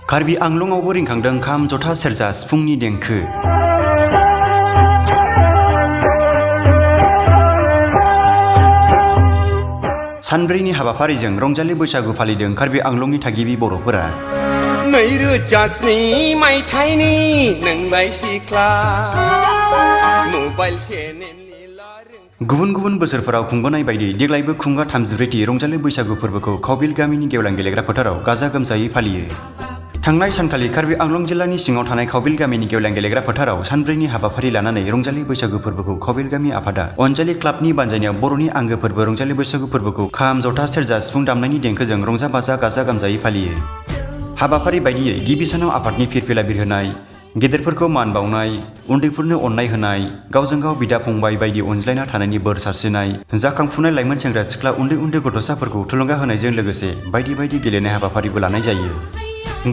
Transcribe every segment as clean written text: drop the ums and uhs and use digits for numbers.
कार्बि आंलंआवबो रिंखांदों खाम जथा सेरजा सिफुंनि देंखो। सानब्रैनि हाबाफारिजों रंजालि बैसागु फालिदों कार्बि आंलंनि थागिबि बर'फोरा। 2007 मायथाइनि नोंलाय सिख्ला मबाइल चेनेलनि गुबुन गुबुन बोसोरफोराव खुंबोनाय बायदि देग्लायबो खुंगा 33थि रंजालि बैसागु फोरबोखौ खावबिल गामिनि गेवलां गेलेग्रा फोथाराव गाजा गोमजायै फालियो। थांनाय सानखालि कार्बि आंलं जिल्लानि सिङाव थानाय खावबिल गामिनि गेवलां गेलेग्रा फोथाराव सानब्रैनि हाबाफारि लानानै रंजालि बैसागु फोरबोखौ खावबिल गामि आफादा अनजालि क्लाबनि बानजायनायाव बर'नि आंगो फोरबो रंजालि बैसागु फोरबोखौ खाम जथा सेरजा सिफुं दामनायनि देंखोजों रंजा बाजा गाजा गोमजायै फालियो। हाबाफारि बायदियै गिबि सानाव आफादनि फिरफिला बिरहोनाय, गेदेरफोरखौ मान बावनाय, उन्दैफोरनो अननाय होनाय, गावजों गाव बिदा फंबाय बायदि अनज्लायना थानायनि बोर सारस्रिनाय, जाखांफुनाय लाइमोन सेंग्रा सिख्ला उन्दै उन्दै गथ'साफोरखौ थुलुंगा होनायजों लोगोसे बायदि बायदि गेलेनाय हाबाफारिबो लानाय जायो।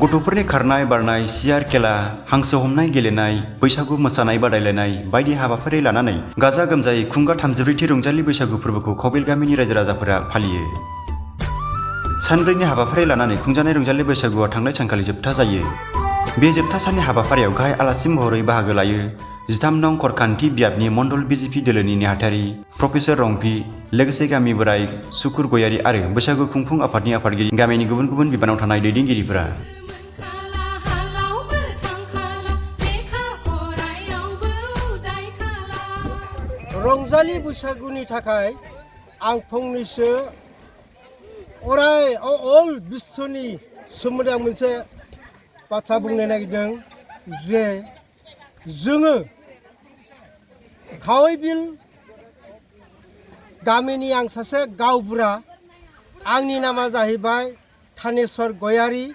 गथ'फोरनि खारनाय बारनाय, सियार खेला, हांसो हमनाय गेलेनाय, बैसागु मोसानाय बादायलायनाय बायदि हाबाफारि लानानै गाजा गोमजायै खुंगा 33थि रंजालि बैसागु फोरबोखौ खावबिल गामिनि रायजो राजाफोरा फालियो। सानब्रैनि हाबाफारि लानानै खुंजानाय रंजालि बैसागुआ थांनाय सानखालि जोबथा जायो। बे जोबथा साननि हाबाफारियाव गाहाय आलासि महरै बाहागो लायो 13 नं खरखान्थि बियाबनि मण्डल बिजेपि दोलोनि नेहाथारि प्रफेसर रंफि, लोगोसे गामि बोराइ सुकुर गयारि आरो बैसागु खुंफुं आफादनि आफादगिरि गामिनि गुबुन गुबुन बिबानाव थानाय दैदेनगिरिफोरा। रंजालि बैसागुनि थाखाय आं फंनैसो अराय अल बिश्वनि सोमोन्दै मोनसे बाथ्रा बुंनो नागिरदों जे जोङो खावबिल गामिनि आं सासे गावबुरा, आंनि नामा जाहैबाय थानेश्वर गयारि।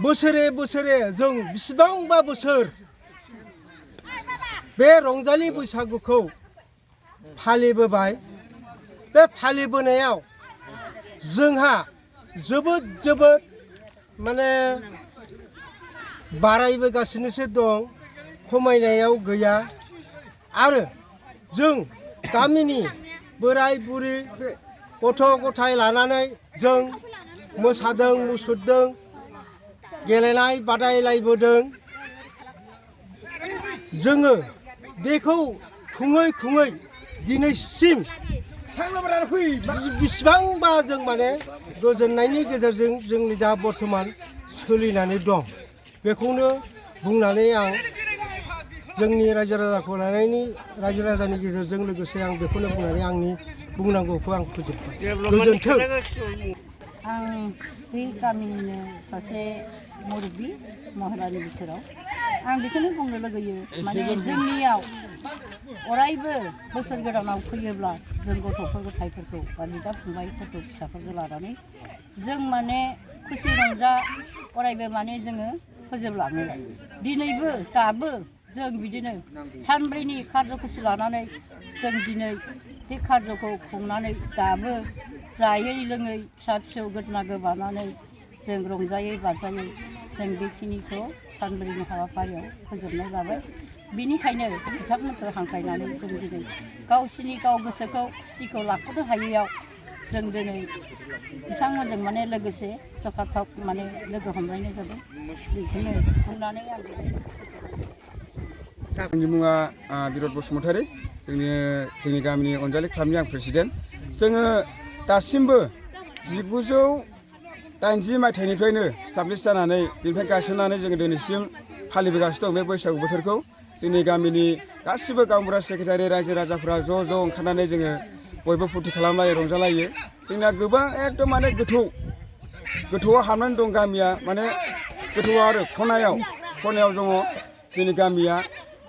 बोसोरे बोसोरे जों बिसिबांबा बोसोर बे रंजालि बैसागुखौ फालिबोबाय। बे फालिबोनायाव जोंहा जोबोद माने बारायबोगासिनोसो दं, खमायनायाव गैया। आरो जों गामिनि बोराय बुरि गथ' गथाय लानानै जों मोसादों मुसुरदों, गेलेनाय बादायलायबोदों। जोङो बेखौ खुङै खुङै दिनैसिम बिसिबांबा जों माने गोजोननायनि गेजेरजों जोंनि दा बर्थमान सोलिनानै दं। बेखौनो बुंनानै आं जोंनि रायजो राजाखौ लानायनि रायजो राजानि गेजेरजों लोगोसे आं बेखौनो बुंनानै आंनि बुंनांगौखौ आं फोजोबबाय। गोजोन्थों। आं बे गामिनिनो सासे मुरब्बि महरानि बिथोराव आं बेखौनो बुंनो लुगैयो, माने जोंनियाव अरायबो बोसोर गोदानाव फैयोब्ला जों गथ'फोर गथायफोरखौ बा बिदा फंबायफोरखौ फिसाफोरखौ लानानै जों माने खुसि रंजा अरायबो माने जोङो फोजोबलाङो। दिनैबो दाबो जों बिदिनो सानब्रैनि कार्ज'खुसि लानानै जों दिनै बे कार्ज'खौ खुंनानै दाबो जायै लोङै फिसा फिसौ गोदना गोबानानै जों रंजायै बाजायै जों बेखिनिखौ सानब्रैनि हाबाफारियाव फोजोबनाय जाबाय। बेनिखायनो बिथांमोनखौ हांख्रायनानै जों दिनै गावसिनि गाव गोसोखौ खुसिखौ लाख'नो हायैयाव जों दिनै बिथांमोनजों माने लोगोसे जखाथक माने लोगो हमलायनाय जादों। बेखौनो बुंनानै आं आंनि मुङा बिरद बसुमतारी, जोंनि गामिनि अनजालि क्लाबनि आं प्रेसिडेन्ट। जोङो दासिमबो 1980 मायथाइनिफ्रायनो स्टाब्लिस जानानै बेनिफ्राय गायसननानै जोङो दिनैसिम फालिबोगासिनो दं बे बैसागु बोथोरखौ। जोंनि गामिनि गासिबो गावबुरा सेक्रेटारि रायजो राजाफ्रा ज' ओंखारनानै जोङो बयबो फुरथि खालामलायो, रंजालायो। जोंना गोबां एकदम माने गोथौआव हाबनानै दं गामिया, माने गोथौआव आरो खनायाव दङ जोंनि गामिया।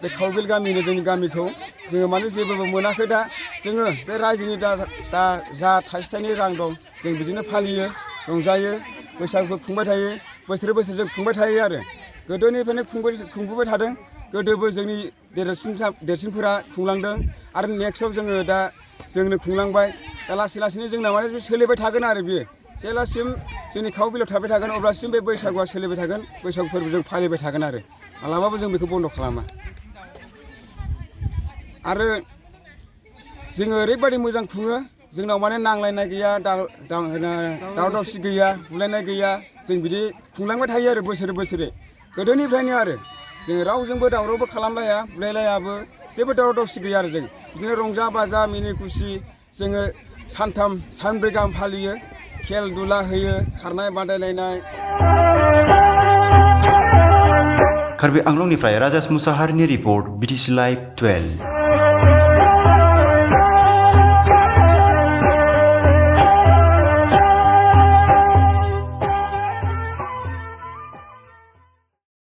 बे खावबिल गामिनि जोंनि गामिखौ जोङो माने जेबो मोनाखै दा। जोङो बे रायजोनि दा जा थाइसे थाइनै रां दं जों बिदिनो फालियो, रंजायो, बैसागुखौ खुंबाय थायो, बोसोरे बोसोर जों खुंबाय थायो आरो गोदोनिफ्रायनो खुंबोबाय थादों। गोदोबो जोंनि देरसिनफोरा खुंलांदों आरो नेक्स्टआव जोङो दा जोंनो खुंलांबाय। दा लासै लासैनो जोंना माने सोलिबाय थागोन आरो बियो जेलासिम जोंनि खावबिलाव थाबाय थागोन अब्लासिम बे बैसागुआ सोलिबाय थागोन। बैसागु फोरबो जों फालिबाय थागोन आरो मालाबाबो जों बेखौ बन्द' खालामा। आरो जोङो ओरैबायदि मोजां खुङो जोंनाव माने नांलायनाय गैया दावराव दावसि गैया बुलायनाय गैया जों बिदि खुंलांबाय थायो आरो बोसोरे गोदोनिफ्रायनो आरो जों रावजोंबो दावरावबो खालामलाया बुलायलायाबो जेबो दावराव दावसि गैया आरो जों बिदिनो रंजा बाजा मिनि खुसि जोङो सानब्रै गाहाम फालियो खेल दुला होयो खारनाय बादायलायनाय कार्बि आंलंनिफ्राय राजेश मुसाहारिनि रिपर्ट BTC Live 12